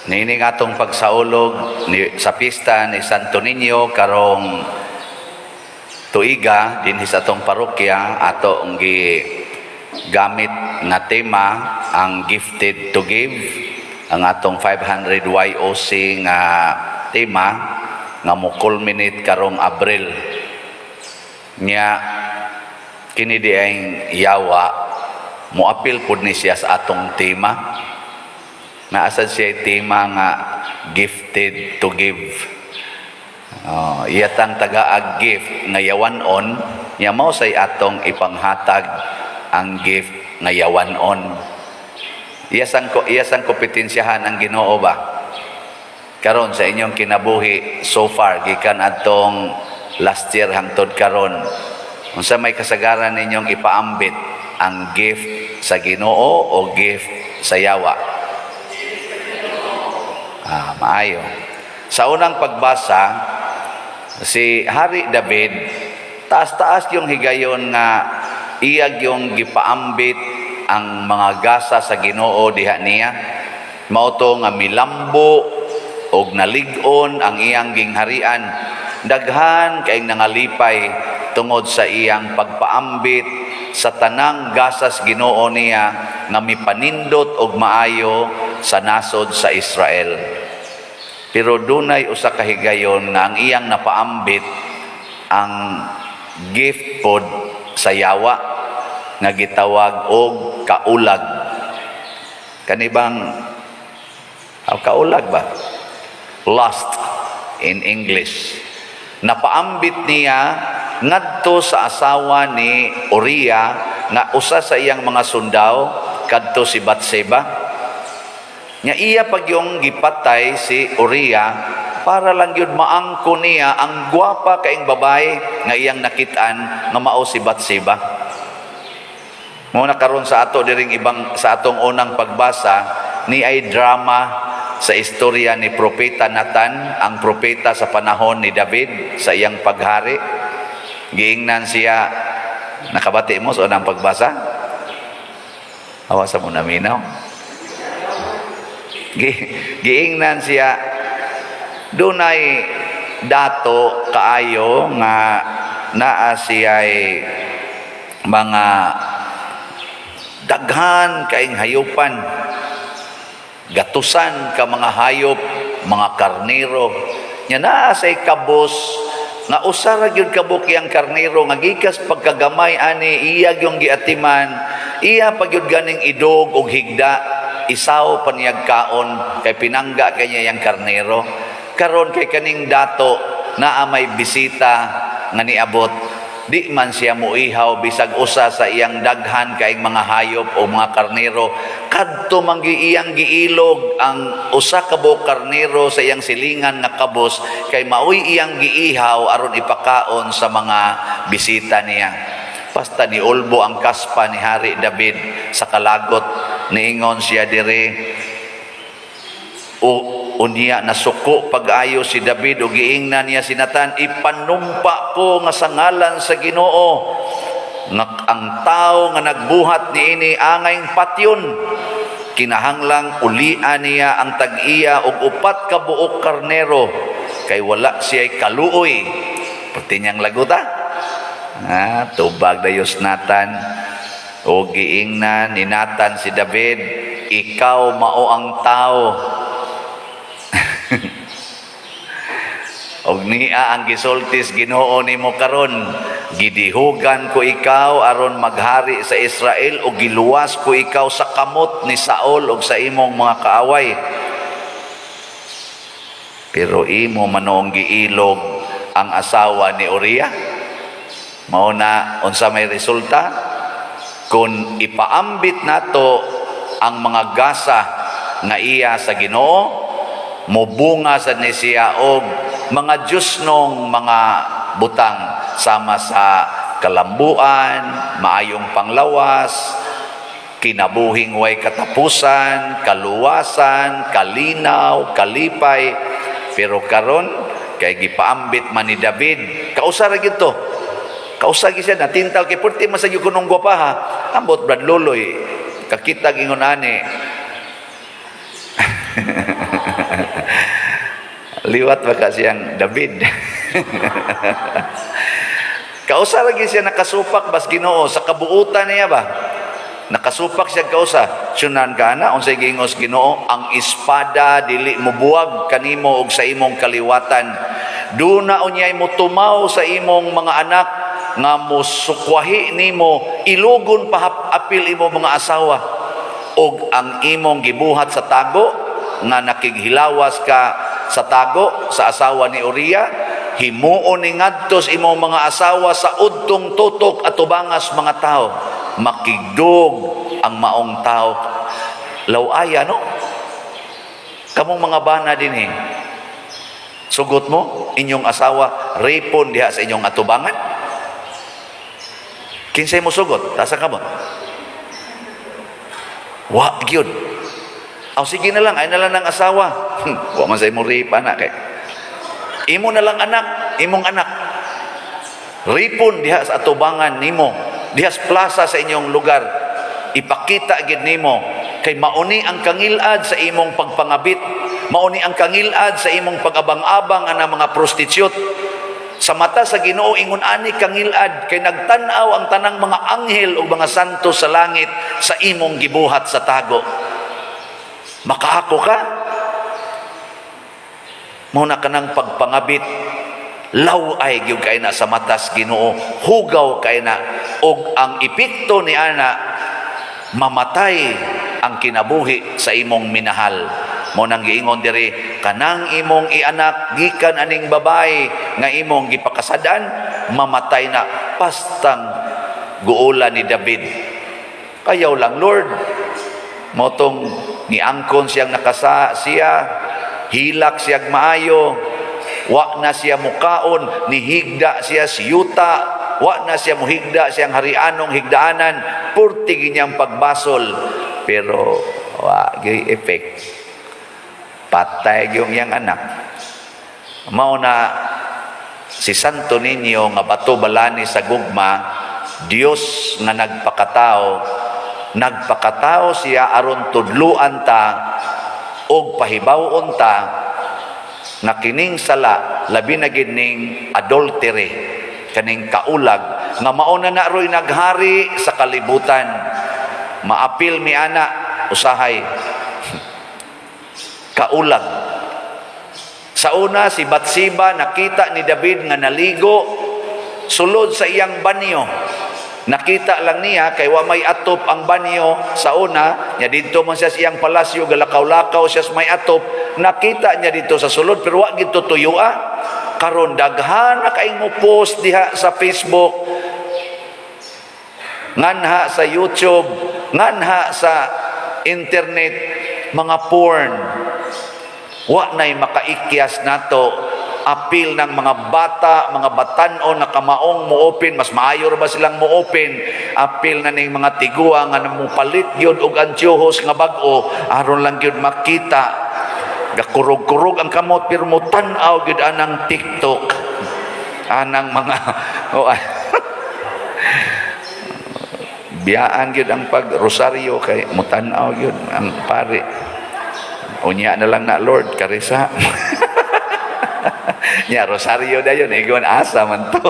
Niini nga atong pagsaulog ni, sa pista ni Santo Niño karong tuiga dinhi sa atong parokya, ato ang gi gamit nga tema ang "Gifted to Give", ang atong 500 YOC nga tema nga mo culminate karong Abril. Nya kini di ang yawa, moapil pud ni siya sa atong tema. Naa sad siya tema nga "Gifted to Give". Oh, iyatang tagaag gift nga yawan-on, nya mao say atong ipanghatag ang gift nga yawan-on. Iyasang kompetensyahan ang Ginoo ba? Karon sa inyong kinabuhi so far, gikan adtong last year hangtod karon, unsa may kasagaran ninyong ipaambit, ang gift sa Ginoo o gift sa yawa? Ah, maayo. Sa unang pagbasa, si Hari David, taas-taas yung higayon nga iyag yung gipaambit ang mga gasa sa Ginoo diha niya. Mao to nga milambo og nalig-on ang iyang gingharian. Daghan kay nangalipay tungod sa iyang pagpaambit sa tanang gasas Ginoo niya nga mipanindot og maayo sa nasod sa Israel. Pero dunay usa ka higayon nga ang iyang napaambit ang gift pod sa yawa nga gitawag og kaulag. Kani bang kaulag ba? Lust in English. Napaambit niya ngadto sa asawa ni Uriah nga usa sa iyang mga sundao, kadto si Batseba. Nya iya pag yung gipatay si Uriah para lang yun maangko niya ang gwapa kaing babae nga iyang nakitaan nga mao si Batseba. Mao na karon sa ato diring ibang sa atong unang pagbasa ni ay drama sa istorya ni Propeta Nathan, ang propeta sa panahon ni David sa iyang paghari. Giingnan siya, nakabati mo sa unang pagbasa? Awa sa mo naminaw. Giingnan siya, dunay dato kaayo nga naa siya'y mga daghan kaing hayupan, gatusan ka mga hayop, mga karnero. Nya naa say kabos nga usa ra gyud kabuk iyang karnero nga gikas pagkagamay ani iya yung giatiman, iya pa gyud ganing idog og higda, isaw pa niyag kaon kay pinangga kay niya iyang karnero. Karon kay kaning dato naa may bisita nga niabot, di man siya muihaw bisag usa sa iyang daghan kaing mga hayop o mga karnero. Kadto man gi iyang giilog ang usa ka buok karnero sa iyang silingan nga kabos kay maoy iyang giihaw aron ipakaon sa mga bisita niya. Basta ni ulbo ang kaspa ni Hari David sa kalagot. Niingon siya diri o unya nasuko pag-ayo si David ug giingnan niya si Nathan, "Ipanumpa ko nga sa ngalan sa Ginoo nga ang tao nga nagbuhat niini angayng patyon. Kinahanglang ulian niya ang tag-iya og 4 ka buok karnero kay wala siya kaluoy." Pati niyang laguta. Ah, tubag dayos Nathan. O giingnan ni Nathan si David, "Ikaw mao ang tao. Og niya ang gisultis Ginoo nimo karon, gidihugan ko ikaw aron maghari sa Israel ug giluwas ko ikaw sa kamot ni Saul ug sa imong mga kaaway. Pero imo manong giilog ang asawa ni Uriah." Mao na unsa may resulta kung ipaambit nato ang mga gasa nga iya sa Ginoo, mobunga sa ni siya og mga Diyosnong mga butang sama sa kalambuan, maayong panglawas, kinabuhing way katapusan, kaluwasan, kalinaw, kalipay. Pero karon kay gipaambit man ni David, kausa ra gyud to. Kausa gyud siya natintal kay perti man sa gyud kunong gwapa ha. Ambot, Brad Loloy, kakita gingon ani. Liwat ba ka siyang David? Kausa lagi siya nakasupak bas Ginoo sa kabuutan niya ba? Nakasupak siya kausa. Sunan ka na, unsay giingos Ginoo, ang espada dili mobuwag kanimo og sa imong kaliwatan. Duna unyay motumaw sa imong mga anak nga mosukwahi nimo, ilugon pa apil imo mga asawa, og ang imong gibuhat sa tago nga nakighilawas ka sa tago sa asawa ni Uria, himuon ni ngadto sa imong mga asawa sa udtong tutok atubangas mga tao. Makigdog ang maong tao. Lawaya, no? Kamong mga bana dinhi, sugot mo inyong asawa rapon diha sa inyong atubangan? Kinsay mo sugot? Tasa ka mo. Wa gyud. Aw, sige na lang, ay na lang ng asawa. Wa man sa imo rape anak kay. Imo na lang anak, imong anak. Rapon diha sa atubangan nimo, diha sa plaza sa inyong lugar. Ipakita gid nimo kay mauni ang kangilad sa imong pagpangabit, mauni ang kangilad sa imong pag-abang-abang ana mga prostitute. Sa mata sa Ginoo, ingon ani kangilad kay nagtan-aw ang tanang mga anghel ug mga santo sa langit sa imong gibuhat sa tago. Makaako ka? Mao na kanang pagpangabit, law-ay gyud kay na sa matas Ginoo, hugaw kay na, ug ang epekto ni ana, mamatay ang kinabuhi sa imong minahal. Mo nang giingon diri, kanang imong ianak gikan aning babae nga imong gipakasadan, mamatay na pastang guola ni David. Kayaw lang, Lord, motong niangkon siyang nakasa siya, hilak siyang maayo, wa na siya mukaon, nihigda siya siyuta, wa na siya muhigda siyang harianong higdaanan, purti ginyang pagbasol, pero wa gyud effect. Patay yung iyang anak. Mao na si Santo Niño nga bato balani sa gugma, Dios nga nagpakatao, nagpakatao siya aron tudluan ta og pahibaw-on ta nga kining sala, labi na gid ning adultery, kaning kaulag nga mao na na ro'y naghari sa kalibutan. Maapil mi ana usahay, kaulag. Sa una, si Batseba, nakita ni David nga naligo sulod sa iyang banyo. Nakita lang niya kay wa may atop ang banyo sa una nya. Didto man siya sa iyang palasyo, galakaw-lakaw siya sa may atop, nakita niya dito sa sulod, pero wa gid tuyo. Karon daghan na kay mo post diha sa Facebook, nganha sa YouTube, nganha sa internet, mga porn. Wa na'y makaikyas nato apil ng mga bata, mga batan-on na kamaong mo-open, mas maayo ra ba silang mo-open, apil na ning mga tiguang nga mopalit gyud og antiyohos nga bag-o aron lang gyud makita. Gakurog-kurog ang kamot pero mo tan-aw gyud anang TikTok. Anang mga, oh, biyaan gyud ang pag rosaryo kay mutan-aw gyud ang pare. Unya na lang na, "Lord, karisa." Nya rosaryo dayon, ingon asa man to.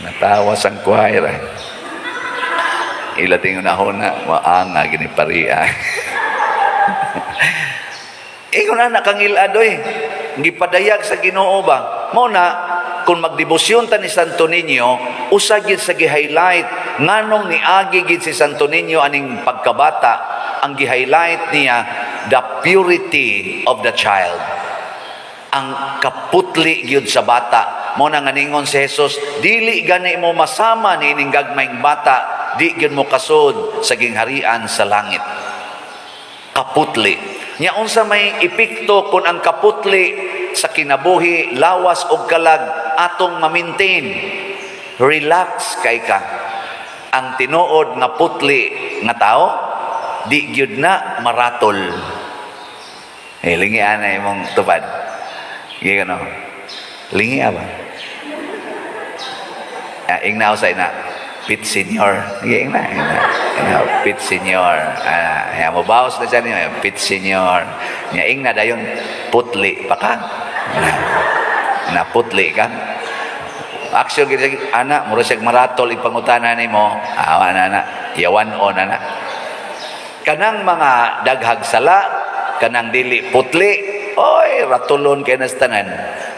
Natawa sang choir. Eh. Ila tingon na maanga gini paria. Ingon na kangilad oy. Gipadayag sa Ginoo ba? Mao na kung magdebosyon ta ni Santo Niño, usa gid sa gi-highlight nganong niagi gid si Santo Niño aning pagkabata, ang gi-highlight niya, the purity of the child. Ang kaputli gyud sa bata. Mo na nga ningon si Jesus, "Dili gani mo masama ni ining gagmayng bata, di gyud mo kasud sa gingharian sa langit." Kaputli. Nya unsa may epekto kung ang kaputli sa kinabuhi, lawas og kalag atong ma-maintain? Relax kay ka. Ang tinuod nga putli nga tao, di gyud na maratol. Eh, lingi ana imong tupad. Sige no. Lingi ba? Ah, ingnaw sa ina. Pit senior. Sige na, na, na, pit senior. Ah, ya mo bawas na siya niyo, pit senior. Nya ingna dayon, putli pa ka. Na, na putli ka. Action gid siya, ana, mura siya maratol ipangutana nimo. Ah, ana na, yawan on ana. Kanang mga daghag sala, kanang dili putli, oy, ratulon kay nas tanan.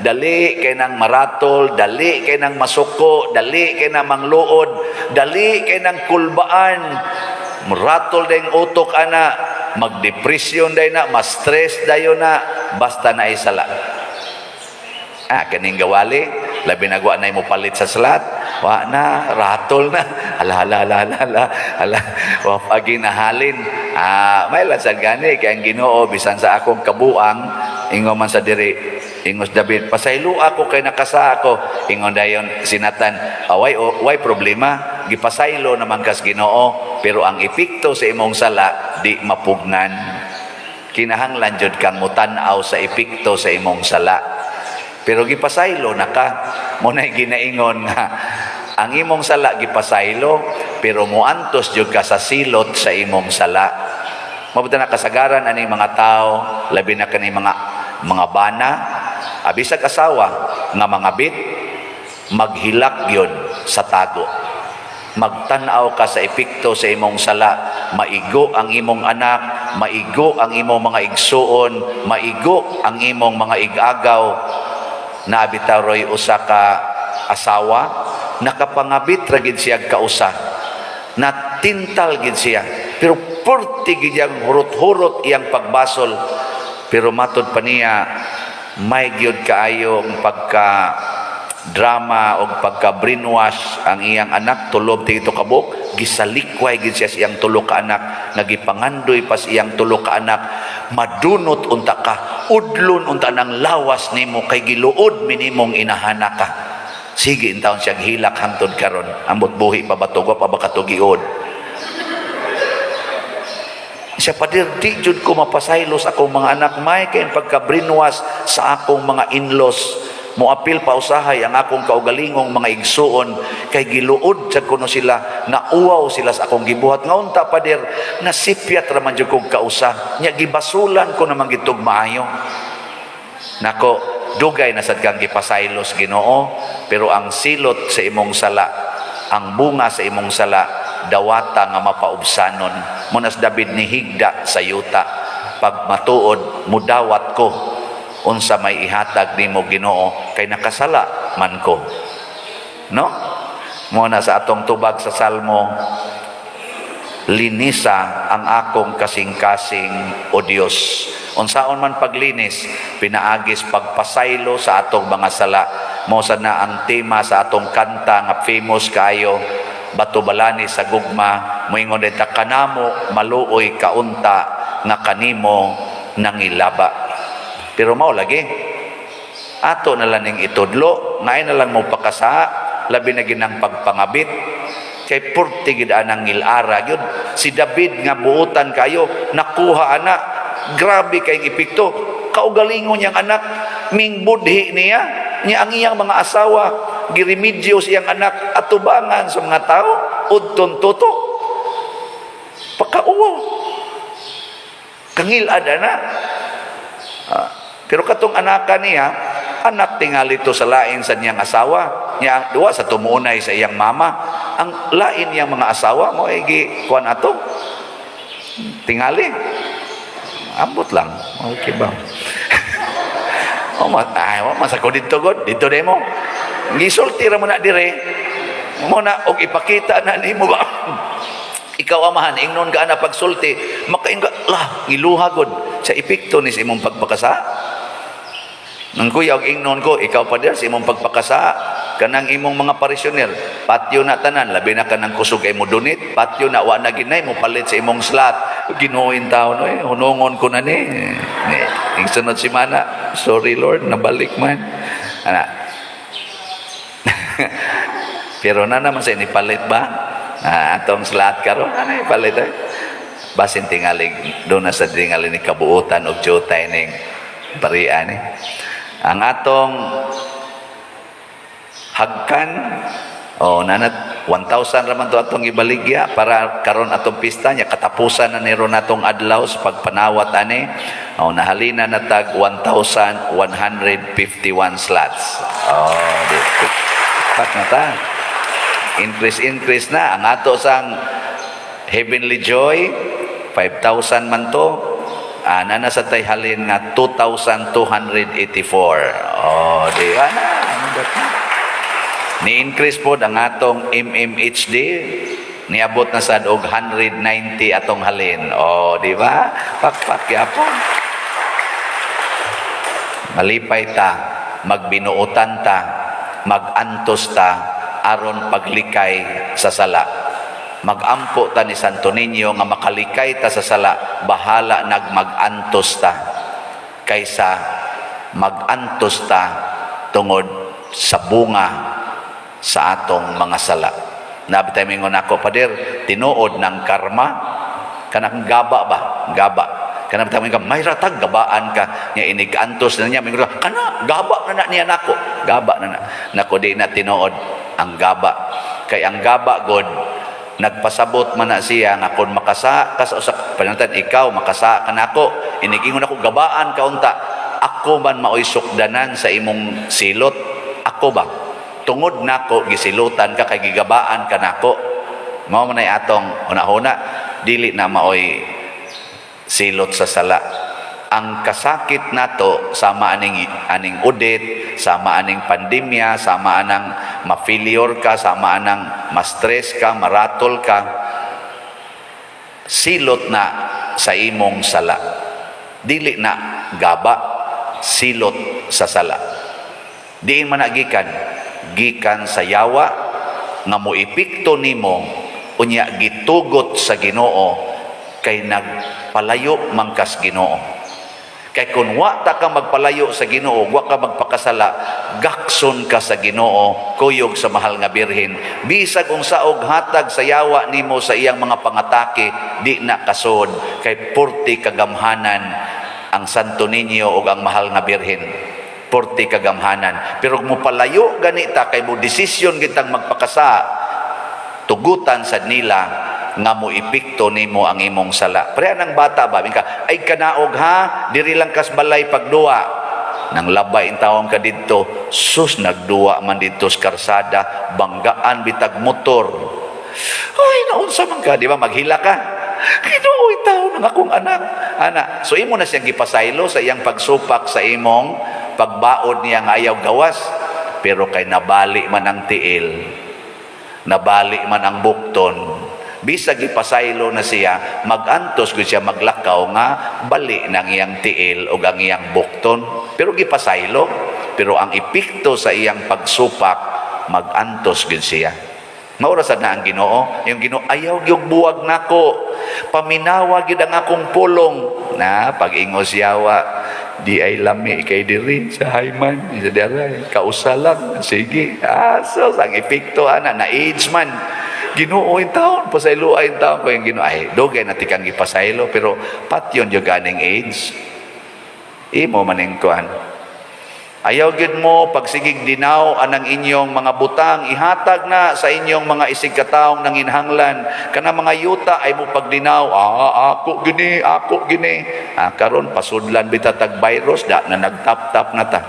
Dali kay nang maratol, dali kay nang masuko, dali kay nang mangluod, dali kay nang kulbaan. Muratol dayong utok ana, magdepresyon day na, ma-stress dayon na, basta na sala. Ah, kaning gawali, labi na wa na mo palit sa slot. Wa na, ratol na. Ala, ala, ala, ala, ala, ala. Wa pagi nahalin. Ah, may lasag gani kay ang Ginoo bisan sa akong kabuang, ingon man sa diri, ingos David, "Pasaylo ako kay nakasa ako." Ingon dayon si Nathan, "Away o way problema, gipasaylo naman kas Ginoo, pero ang epekto sa imong sala di mapugnan. Kinahanglan jud kang mutan-aw sa epekto sa imong sala. Pero gipasaylo na ka." Mo na ginaingon nga ang imong sala gipasaylo, pero muantos jud ka sa silot sa imong sala. Mabuta na kasagaran ani mga tao, labi na kani mga bana, abisag asawa nga mga bit, maghilak yun sa tago. Magtan-aw ka sa epekto sa imong sala, maigo ang imong anak, maigo ang imong mga igsuon, maigo ang imong mga igagaw. Naa bitaw roy usa ka asawa, nakapangabit ra gid siya kausa. Natintal gid siya. Pero purti gid iyang hurot-hurot iyang pagbasol. Pero matod pa niya, may gyud kaayong pagka drama o pagka brainwash ang iyang anak, tulo ti ito kabuk. Gisalikway gid siya sa iyang tulo ka anak, nagipangandoy pa sa iyang tulo ka anak, "Madunot unta ka, udlon unta ng lawas nimo kay giluod minimong inahana ka." Sige intawon siya hilak hangtod karon. Ambot buhi pa ba tugo pa ba katugiod siya. "Pader, di jud ko mapasaylo sa akong mga anak. May kay pagka brainwash sa akong mga in-laws. Moapil pa usahay ang akong kaugalingong mga igsuon kay giluod sad kuno sila, nauwaw sila sa akong gibuhat. Nga unta, pader, nasipyat ra man jud kog kausa nya, gibasulan ko naman gitog maayo." Nako, dugay na sad kang gipasaylos Ginoo, pero ang silot sa imong sala, ang bunga sa imong sala, dawata nga mapaubsanon. Munas David ni higda sa yuta, "Pag matuod mudawat ko, unsa may ihatag nimo, Ginoo, kay nakasala man ko?" No mo na sa atong tubag sa Salmo, "Linisa ang akong kasing-kasing, O Dios." Unsaon man paglinis? Pinaagis pagpasaylo sa atong mga sala. Mo sa na ang tema sa atong kanta nga famous kaayo, "Batobalani sa Gugma." Moingon ta, "Kanamo maluoy kaunta nga kanimo nangilaba." Pero mao lagi ato na lang ning itudlo, ngay na lang mo pakasa, labi na ginang pagpangabit kay purti gid anang ngilara gyud. Si David nga buutan kayo, nakuha ana, grabe kay epekto. Kaugalingon niyang anak mingbudhi niya niya, ang iyang mga asawa giremedyo sa iyang anak atubangan sa mga tao udton tuto. Pakauwaw, kangilad ana. Ah, pero katong anaka niya, anak tingali to sa lain sa niyang asawa niya, duwa sa tumuunay sa iyang mama. Ang lain niyang mga asawa mo gi kuan ato tingali. Ambot lang, okay ba? Oh, ma ay, wa man sa ko didto god, didto demo. Gisulti ra mo na dire. Mo na og ipakita na nimo ba? Ikaw amahan, ingnon ka na pagsulti, makainga lah, ngiluha god sa epekto ni sa imong pagpakasa. Nang kuya og ingnon ko, ikaw pa sa imong pagpakasa, kanang imong mga parisyonel, patyo na tanan, labi na kanang kusog ay mo donate, patyo na, wa na ginay mo palit sa imong slot. Ginoo taon oy, hunungon ko na ni. Ni ing sunod semana, "Sorry Lord, nabalik man." Ana. Pero na naman sa inipalit ba? Ah, atong slot karon, ano ipalit eh? Basin tingali doon na sa tingali ni kabuutan og jutay ning barian eh. Ang atong hagkan o nanat. 1,000 raman to atong ibaligya para karon atong pista nya, katapusan na ni ron atong adlaw sa pagpanawat ani. Oh, nahalina na tag 1,151 slots. Oh, di pak na ta. Increase, increase na ang ato sang Heavenly Joy, 5,000 man to. Ana na sa tay halin nga 2,284. Oh, di ba na? Ni-increase po ang atong MMHD, niabot na sad og 190 atong halin. Oh, di ba? Pakpak yapon. Malipay ta, magbinuotan ta, magantos ta aron paglikay sa sala. Magampo ta ni Santo Niño nga makalikay ta sa sala, bahala nagmagantos ta kaysa magantos ta tungod sa bunga sa atong mga sala. Nabi tayo mingon ako, "Pader, tinuod ng karma?" Kanang gaba ba? Gaba. Kanang tayo mingon, may ratag, gabaan ka. Nya inigantos na niya, mingon, kana, gaba na na niya nako. Gaba na na. Nako, di na tinuod ang gaba. Kay ang gaba, God, nagpasabot man na siya nga kung makasa ka sa usa panantan, ikaw makasa ka nako, inigingon ako, gabaan ka unta, ako man maoy sukdanan sa imong silot. Ako ba, tungod nako gisilutan ka kay gigabaan ka nako. Mao man ay atong hunahuna, dili na maoy silot sa sala. Ang kasakit nato sama aning aning udit, sama aning pandemya, sama anang ma-failure ka, sama anang ma-stress ka, maratol ka, silot na sa imong sala. Dili na gaba, silot sa sala. Diin man na gikan? Gikan sa yawa nga moepekto nimo. Unya gitugot sa Ginoo kay nagpalayo man kas Ginoo. Kay kung wa ta ka magpalayo sa Ginoo, wa ka magpakasala, gakson ka sa Ginoo, kuyog sa mahal nga Birhen. Bisag unsa og hatag sa yawa nimo sa iyang mga pangatake, di na kasod kay purti kagamhanan ang Santo Niño ug ang mahal nga Birhen. Purti kagamhanan. Pero kung mo palayo ganita kay mo desisyon kitang magpakasa, tugutan sa nila nga mo epekto nimo ang imong sala. Pre ang bata ba, ka ay kanaog ha, diri lang kas balay pagduwa. Nang labay in tawon ka didto, sus, nagduwa man didto sa karsada, banggaan bitag motor. Ay, naunsa man ka, di ba? Maghila ka. Ginoo, taon ng akong anak. Ana, so imo na siyang gipasaylo sa iyang pagsupak sa imong pagbaod niya nga ayaw gawas. Pero kay nabali man ang tiil, nabali man ang bukton, bisag ipasaylo na siya, magantos gud siya maglakaw nga bali ng iyang tiil o ang iyang bukton. Pero gipasaylo, pero ang epekto sa iyang pagsupak, magantos gud siya. Maura sad na ang Ginoo, yung Ginoo ayaw gyud buwag nako. Paminawa gyud ang akong pulong. Na pag ingos yawa, di ay lami kay diri sa Hayman, sa diray, kausa lang. Sige. Ah, so ang epekto ana na AIDS man. Ginoo in taon, pasaylo ay taon ko yung Ginoo. Ay, dugay na tikang gipasaylo, pero patyon yung ganing AIDS. Imo maning kuan. Ayaw gyud mo pagsigig dinaw anang inyong mga butang, ihatag na sa inyong mga isig kataong nanginhanglan kana mga yuta ay mo pagdinaw. Ah, ako gini, ako gini. Ah, karon pasudlan bita tag virus da na nagtap-tap na ta,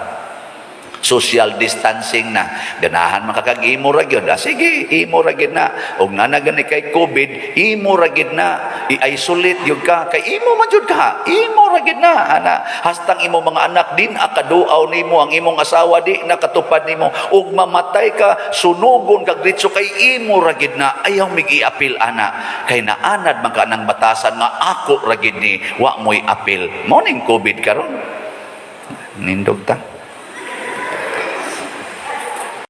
social distancing na. Ganahan man kakag imo ra gyud. Ah, sige, imo ra gyud na. Og nga na gani kay COVID, imo ra gyud na. I-isolate gyud ka kay imo man jud ka, imo ra gyud na ana. Hastang imo mga anak din akaduaw nimo, ang imong asawa di nakatupad nimo, ug mamatay ka, sunugon kag diretso kay imo ra gyud na. Ayaw mig iapil ana kay naanad man ka ng batasan nga ako ra gyud ni, wa mo'y apil. Mao ning COVID karon. Nindog ta.